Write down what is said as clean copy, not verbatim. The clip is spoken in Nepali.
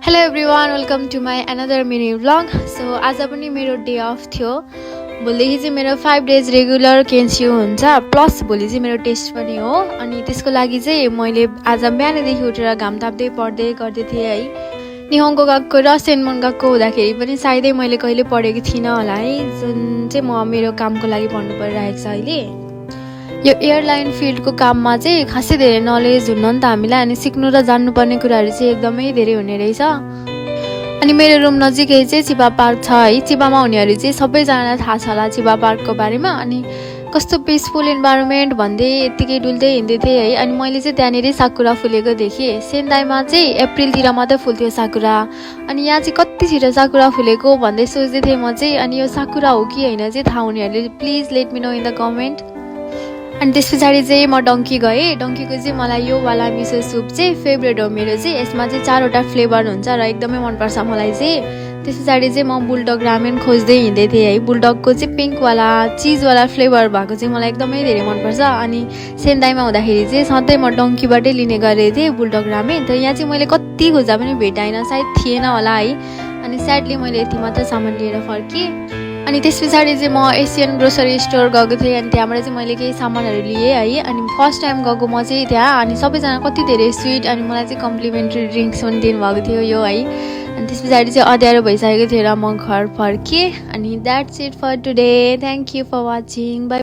Hello everyone welcome to my another mini vlog. So आज पनि मेरो डे अफ थियो। भोलिदेखि चाहिँ मेरो 5 डेज रेगुलर केन्सियो हुन्छ, प्लस भोलि चाहिँ मेरो टेस्ट पनि हो। अनि त्यसको लागि चाहिँ मैले आज बिहानैदेखि उठेर घाम ताप्दै पढ्दै गर्दै थिएँ है। निहोङ्गो गएको र सेनमन गएको हुँदाखेरि पनि सायदै मैले कहिले पढेको थिइनँ होला है, जुन चाहिँ म मेरो कामको लागि पढ्नु परिरहेको छ अहिले। यो एयरलाइन फिल्डको काममा चाहिँ खासै धेरै नलेज हुन्न नि त हामीलाई, अनि सिक्नु र जान्नुपर्ने कुराहरू चाहिँ एकदमै धेरै हुने रहेछ। अनि मेरो रुम नजिकै चाहिँ चिपा पार्क छ है। चिपामा हुनेहरू चाहिँ सबैजनालाई थाहा छ होला चिपा पार्कको बारेमा। अनि कस्तो पिसफुल इन्भाइरोमेन्ट भन्दै यत्तिकै डुल्दै हिँड्दै थिएँ है। अनि मैले चाहिँ त्यहाँनिर साकुरा फुलेको देखेँ। सेन्दाईमा चाहिँ अप्रिलतिर मात्रै फुल्थ्यो साकुरा, अनि यहाँ चाहिँ कति छिटो साकुरा फुलेको भन्दै सोच्दै थिएँ म चाहिँ। अनि यो साकुरा हो कि होइन चाहिँ थाहा हुनेहरूले please let me know in the comment. अनि त्यस पछाडि चाहिँ म डङ्की गएँ। डङ्कीको चाहिँ मलाई यो वाला मिसो सुप चाहिँ फेभरेट हो मेरो चाहिँ। यसमा चाहिँ 4वटा फ्लेभर हुन्छ र एकदमै मनपर्छ मलाई चाहिँ। त्यस पछाडि चाहिँ म बुलडग रामेन खोज्दै हिँड्दै थिएँ है। बुलडगको चाहिँ पिङ्कवाला चिजवाला फ्लेभर भएको चाहिँ मलाई एकदमै धेरै मनपर्छ। अनि सेन्दाईमा हुँदाखेरि चाहिँ सधैँ म डङ्कीबाटै लिने गरेको थिएँ बुलडग रामेन। तर यहाँ चाहिँ मैले कति खोज्दा पनि भेटाइनँ, सायद थिएन होला है। अनि स्याडली मैले यति मात्र सामान लिएर फर्केँ। अनि त्यस पछाडि चाहिँ म एसियन ग्रोसरी स्टोर गएको थिएँ। अनि त्यहाँबाट चाहिँ मैले केही सामानहरू लिएँ है। अनि फर्स्ट टाइम गएको म चाहिँ त्यहाँ, अनि सबैजना कति धेरै स्विट, अनि मलाई चाहिँ कम्प्लिमेन्ट्री ड्रिङ्क्स पनि दिनुभएको थियो यो है। अनि त्यस पछाडि चाहिँ अँध्यारो भइसकेको थियो र म घर फर्केँ। अनि that's it for today. Thank you for watching. By.